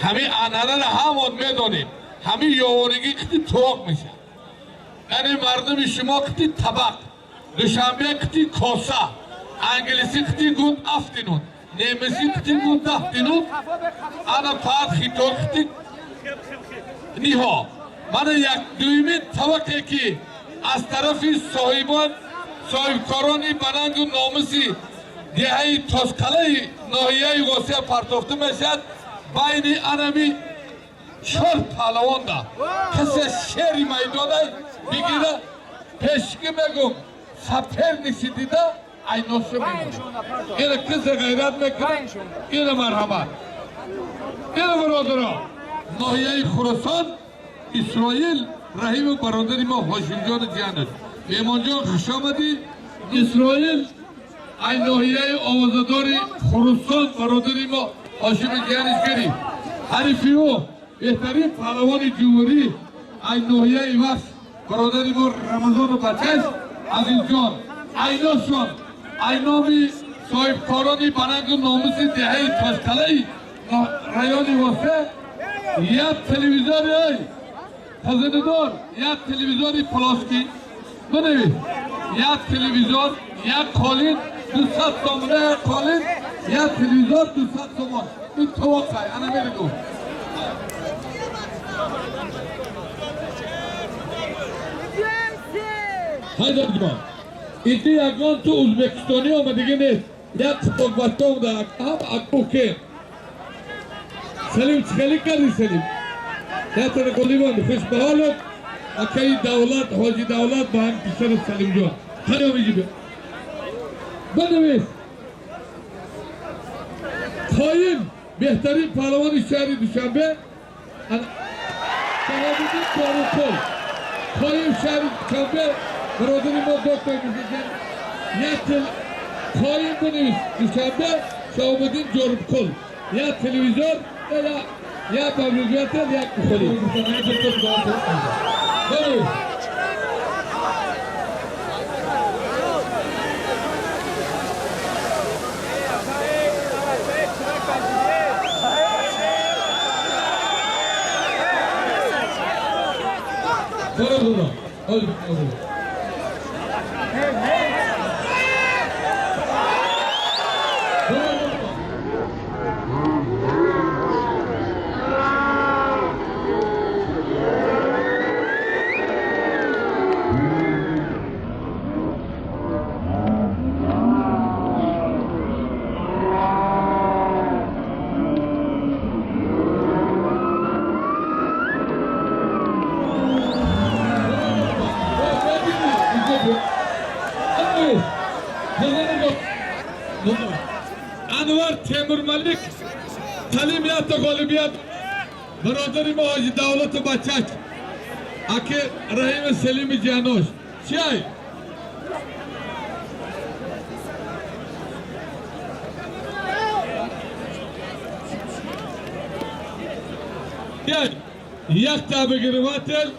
Ҳамин анъанаро ҳамон медонем. Ҳамин ёворигӣ қити тоқ мешавад. Яъне мардуми шумо қити табақ, Душанбе қити коса, англисӣ қити good afternoon, немисӣ қити good afternoon, ана фаҳат хито қити ниҳо. Мана як дуюмин табақе ки аз тарафи соҳибон соҳибкорони банангу номуси деҳаи Тошқалаи ноҳияи Восеа партофта мешавад байни анами чор паҳлавонда. Касе шери майдонай бигира пешки мегум соперниси дида айноша мемонад. Ина касе ғайрат мекунад, ина марҳамат. Ина бародаро, ноҳияи Хуросон Исроил Раҳиму бародари мо Ҳошимҷони ҷиянаш. Меҳмонҷон, хуш омадӣ. Исроил ай ноҳияи овозадори Хуросон бародари мо Ҳошими ҷиянаш гирифт. Ҳарифи ӯ беҳтарин паҳлавони ҷумҳурӣ ай ноҳияи Вахш бародари мо Рамазону бачаш Азизҷон. Айношон ай номи соҳибкорони банангу номуси деҳаи Тошқалаи райони Восе як телевизори ай хазинадор, як телевизори плоский бинавис, як телевизор, як қолин 200 сомона, як қолин, як телевизор 200 сомон. Ин товоқай ана меригу. Ҳайдарҷон, инҷа ягон ту ӯзбекистонӣ омадагӣ нест. Як қитоқбача омада, ҳам акуке. Салим, чӣ хеле кардӣ, Салим? Ятана голибон, хуш ба ҳолат. Акаи Давлат, Ҳоҷи Давлат ба ҳам писари Салимҷон. Қаё меҷиби? Бинавис. Қоим беҳтарин паҳлавони шаҳри Душанбе Шаҳобиддин Ҷорукул. Қоим шаҳри Душанбе бародари мо доктор мешашанд. Як тел Қоим бинавис Душанбе Шаҳобиддин Ҷорукул. Як телевизор я павлюбятел як бухори. Бинавис. Бародаро, ҳоли бародаро. Анвар Темурмалик Салим якта ғолибият бародари мо Ҳоҷи Давлату бачак аки Раҳими Селими ҷианош. Чиай? Чиай? Якта обогреватель,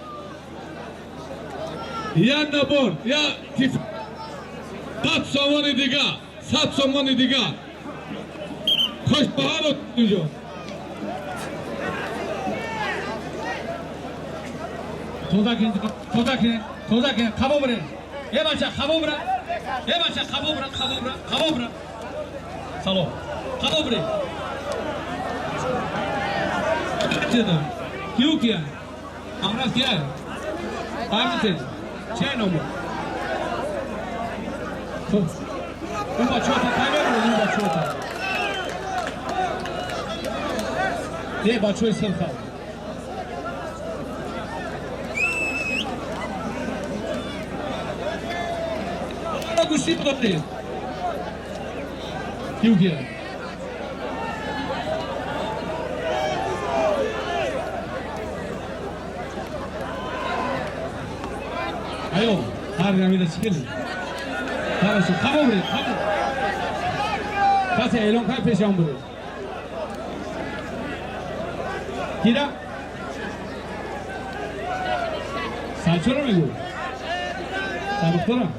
я набор, я 100 сомони дига, 100 сомони дига. Хуш ба ҳолат ҷон. Тоза кин, тоза кин, тоза кин, қабо бирин. Е бача, қабо бира. Е бача, қабо бира, қабо бира, қабо бира. Салом. Қабо бирин. Чеда? Киу кия? Амра кия? Фаҳмите? Че номо? Хуб. Ун бачаҳо кай мебуред, ун бачаҳо? Не, бачаҳои сирха. Гӯштӣ доред. Киу кия? Айо, ҳар намида чӣ кардӣ? Хорошо, қабо биред, қабо. Касе эълон кард пешам буред. Кира? Сарчоро мегӯ? Сармухторам?